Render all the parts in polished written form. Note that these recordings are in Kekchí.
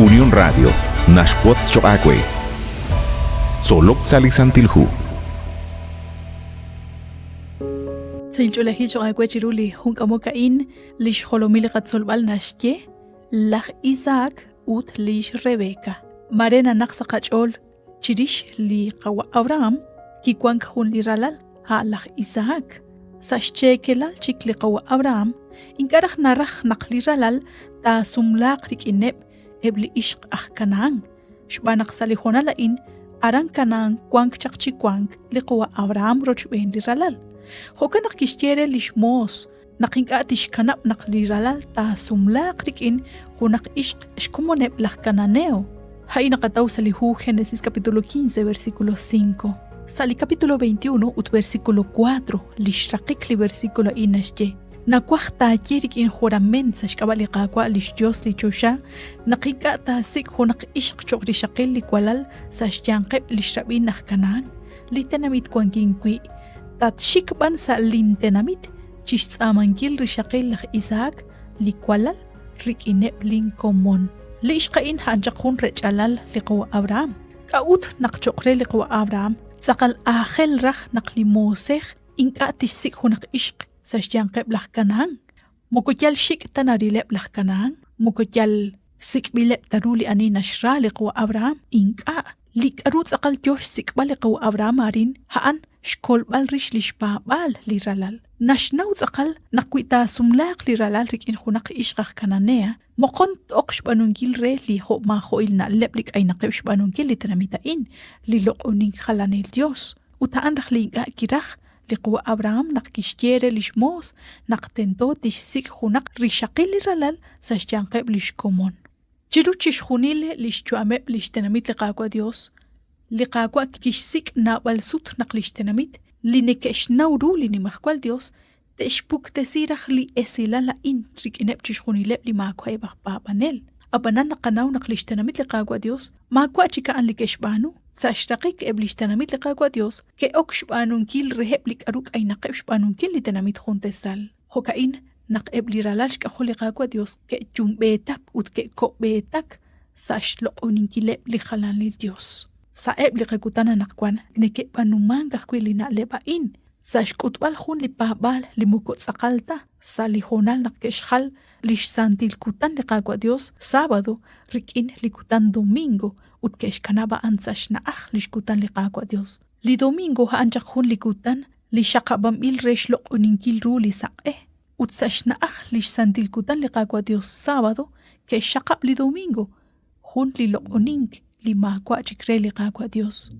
Unión Radio naxwotz choq' aawe. Tzolok sa' li Santil Hu. Sahil ch'oolejil choq' aawe chiru li jun k'amok a'in, li xjolomil li qatzolb'al naxye laj Isaac ut li xRebeka. Mare nanaq sa' qach'ool Chirix li qawa' Abraham kiwank jun li ralal, a' laj Isaac. Sa' xcheekelal chik li qawa' Abraham, ink'a' raj naraj naq li ralal taasumlaaq rik'ineb' eb' li ixq aj Canaán, xb'aan naq sa' li hoonal a'in aran Canaán wank chaq chi wank li qawa' Abraham rochb'een li ralal. Jo'kan naq kixye re li xmoos naq ink'a' tixkanab' naq li ralal taasumlaaq rik'in junaq ixq xkomoneb' laj Cananeo. A'in naqataw sa' li hu Génesis capítulo 15 versículo 5. Sa' li capítulo 21 ut versículo 4 li xraqik li versículo a'in naxye, Nawaj taaye rik'in jurament sa' xk'ab'a' li Qaawa' li xYos li choxa naq ink'a' taasik' junaq ixq cho'q rixaqil li walal sa' xyanqeb' li xrab'in aj Canaán, li tenamit wankin wi', Tatxik b'an sa' lintenamit chi xtz'aamankil rixaqil laj Isahak li walal rik'ineb' linkomon. Li ixq a'in a'an chaq jun rech'alal li qawa' Abraham. K'a'ut naq cho'q re li qawa' Abraham tz'aqal aajel raj naq li moosej ink'a' tixsik' junaq ixq sa' xyanqeb' laj Canaán? Moko yal xik' ta narileb' laj Canaán, moko yal sik'b'ileb' ta ru li ani naxra li qawa' Abraham, ink'a'. Li k'aru tz'aqal yo xsik'b'al li qawa' Abraham arin, a'an xkolb'al rix li xpaab'aal li ralal. Naxnaw tz'aqal naq wi taasumlaaq li ralal rik'in junaq ixq aj Cananea, moqon t-oq xb'aanunkil re li jo'maajo'il na'leb' li k'aynaqeb' xb'aanunkil li tenamit a'in, li loq'onink jalanil yos. Ut a'an raj li ink'a' kiraj li qawa' Abraham naq kixye re li xmoos naq tento tixsik' junaq rixaqil li ralal sa' xyanqeb' li xkomon. Chiru chixjunil li xyu'ameb' li xtenamit li Qaawa' Yos, li Qaawa' kixsik' naab'al sut naq li xtenamit, li neke'xnaw ru li Nimajwal Yos, te'xpuktesi raj li esilal a'in rik'ineb' chixjunileb' li maawa'eb' aj paab'anel. Ab'anan naqanaw naq li xtenamit li Qaawa' Yos maawa' chik a'an li ke'xb'aanu. Sa' xraqik eb' li xtenamit li Qaawa' Yos ke'ok xb'aanunkil reheb' li k'aru k'aynaqeb' xb'aanunkil li tenamit juntesal. Jo'ka'in naq eb' li ralal xk'ajol li Qaawa' Yos ke'yumb'eetak ut ke'ko'b'eetak sa' xloq'oninkileb' li jalanil yos. Sa'eb' li qakutan anaqwan neke'b'aanumank ajwi' li na'leb' a'in sa' xk'utb'al jun li paab'aal li moko tz'aqal ta sa' li hoonal naq ke'xjal li xsantil kutan li Qaawa' Yos sábado rik'in li kutan domingo ut ke'xkanab' a'an sa' xna'aj li xkutan li Qaawa' Yos. Li domingo a'an chaq jun li kutan li xaqab'anb'il re xloq'oninkil ru li saq'e, ut sa' xna'aj li xsantil kutan li Qaawa' Dios sábado ke'xxaqab' li domingo, jun li loq'onink li maawa' chik re li Qaawa' Dios.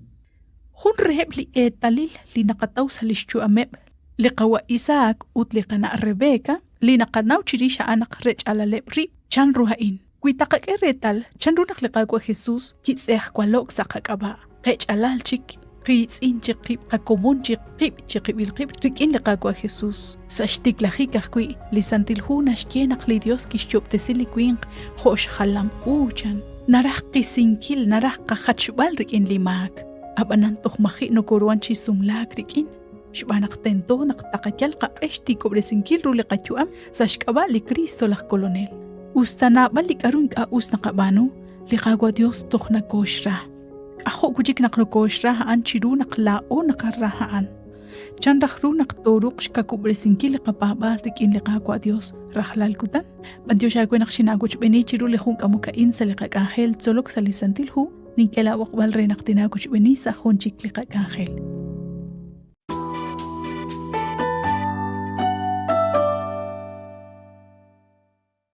Jun reheb' li eetalil li naqataw sa' lix yu'ameb' li qawa' Isaac ut li qana' Rebeka li naqanaw chirix a'an naq rech'alaleb' rib' chan ru a'in. Wi taqak'e reetal chanru naq li Qaawa' Jesus kitz'ejwalo'k sa' qak'ab'a', qech'alal chik, qiitz'in chik qib', qakomon chik qib' chiqib'il qib' rik'in li Qaawa' Jesus. Sa' xtiklajik ajwi', li Santil Hu naxye naq li Dios kixyo'ob'tesi li winq jo' xjalam u chan. Naraj qisinkil, naraj qajachb'al rik'in li maak. Ab'anan toj maji' nokoruhan chi sumlaak rik'in, xb'aan naq tento naq taqayal qaq'e xtiikob'resinkil ru li qayu'am sa' xk'ab'a' li Kristo laj Kolonel. Us ta naab'al li k'aru ink'a' us naqab'aanu, li Qaawa' Dios toj nokooxra. K'ajo' wi' chik naq nokooxra a'an chiru naq laa'o naqara a'an. Chan raj ru naq tooruuq xkawub'resinkil li qapaab'aal rik'in li Qaawa' Dios rajlal kutan? B'antiox aawe naq xinaawochb'eeni chiru li jun k'amok a'in sa' li qak'anjel tzolok sa' li Santil Hu, nink'e laab'oqb'al re naq tinaawochb'eeni sa' jun chik li qak'anjel.